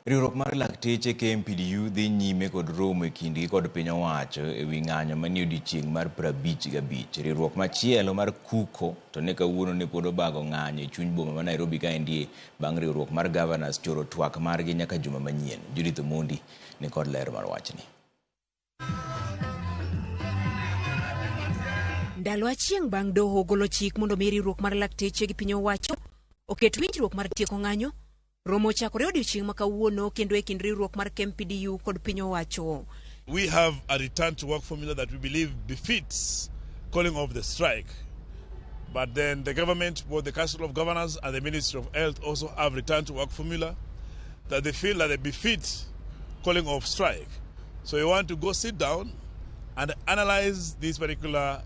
Riwruok mar lakteche KMPDU dhi nyime kod romo e kindgi kod piny owacho e wi ng'anyo manie odiechieng' mar 55. Riwruok machielo mar KUCO to ne kawuono ne pod obago ng'anyo e chuny boma ma Nairobi kaendie bang' riwruok mar Governors choro twak margi nyaka juma manyien. Judith Omondi ni kod ler mar wachni. Ndalo achieng' bang' doho golo chik mondo mi riwruok mar lakteche gi piny owacho oket winjruok mar tieko ng'anyo, romo ochakore odiochieng' ma kawuono kendo e kind riwruok mar KMPDU kod piny owacho. We have a return to work formula that we believe befits calling off the strike. But then the government, both the Council of Governors and the Ministry of Health also have return to work formula that they feel that they befit calling off strike. So we want to go sit down and analyze these particular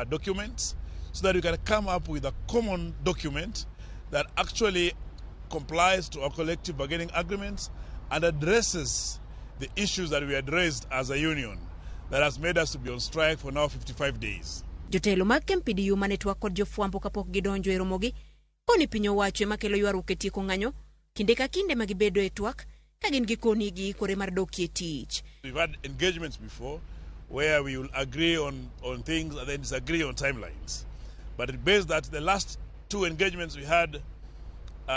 documents so that we can come up with a common document that actually complies to our collective bargaining agreements and addresses the issues that we had raised as a union that has made us to be on strike for now 55 days. Jotelo mag KMPDU mane twak kod jofwambo kapok gidonjo e romogi koni piny owacho ema kelo ywaruok e tieko ng'anyo kinde ka kinde ma gibedo e twak ka gin gikoni giikore mar dokie tich. We've had engagements before where we will agree on things and then disagree on timelines. But based that the last two engagements we had,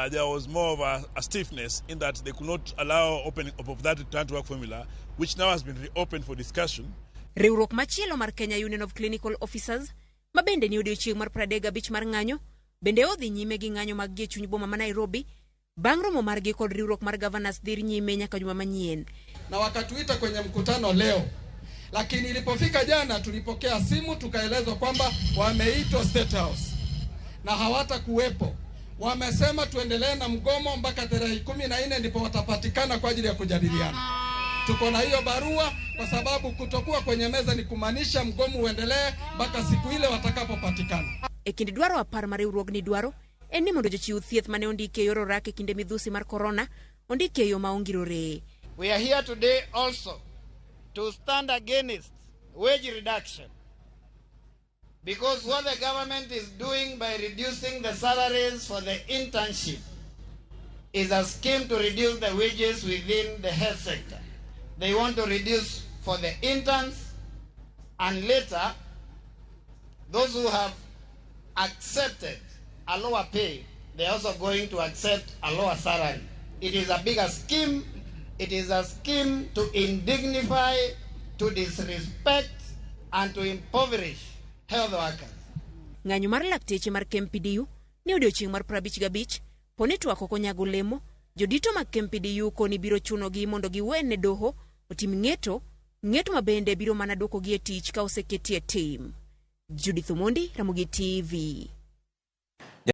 there was more of a stiffness in that they could not allow opening up of that return to work formula, which now has been reopened for discussion. Riwruok machielo mar Kenya Union of Clinical Officers ma bende ni odiochieng' mar 35 mar ng'anyo bende odhi nyime gi ng'anyo mag gi e chuny boma ma Nairobi bang' romo margi kod riwruok mar Governors dhir nyime nyaka juma manyien. Na wakatuita kwenye mkutano leo, lakini ilipofika jana tulipokea simu tukaelezwa kwamba wameitwa State House na hawatakuwepo. Wamesema tuendelee na mgomo mpaka tarehe 14 ndipo watapatikana kwa ajili ya kujadiliana. Tuko na hiyo barua kwa sababu kutokuwa kwenye meza ni kumaanisha mgomo uendelee mpaka siku ile watakapopatikana. E kind dwaro 10 ma riwruogni dwaro en ni mondo jochiw thieth mane ondiki e yor orak e kinde midhusi mar korona ondiki e yo ma ongirore. We are here today also to stand against wage reduction, because what the government is doing by reducing the salaries for the internship is a scheme to reduce the wages within the health sector. They want to reduce for the interns, and later those who have accepted a lower pay, they are also going to accept a lower salary. It is a bigger scheme. It is a scheme to indignify, to disrespect, and to impoverish health workers. Ng'anyo mar lakteche mar KMPDU ni odiochieng' mar 55 poni twak ok onyago lemo, jodito mag KMPDU koni biro chunogi mondo giwene doho otim ng'eto, ng'eto ma bende biro mana duokogi e tich ka oseketie tim. Judith Omondi, Ramogi TV.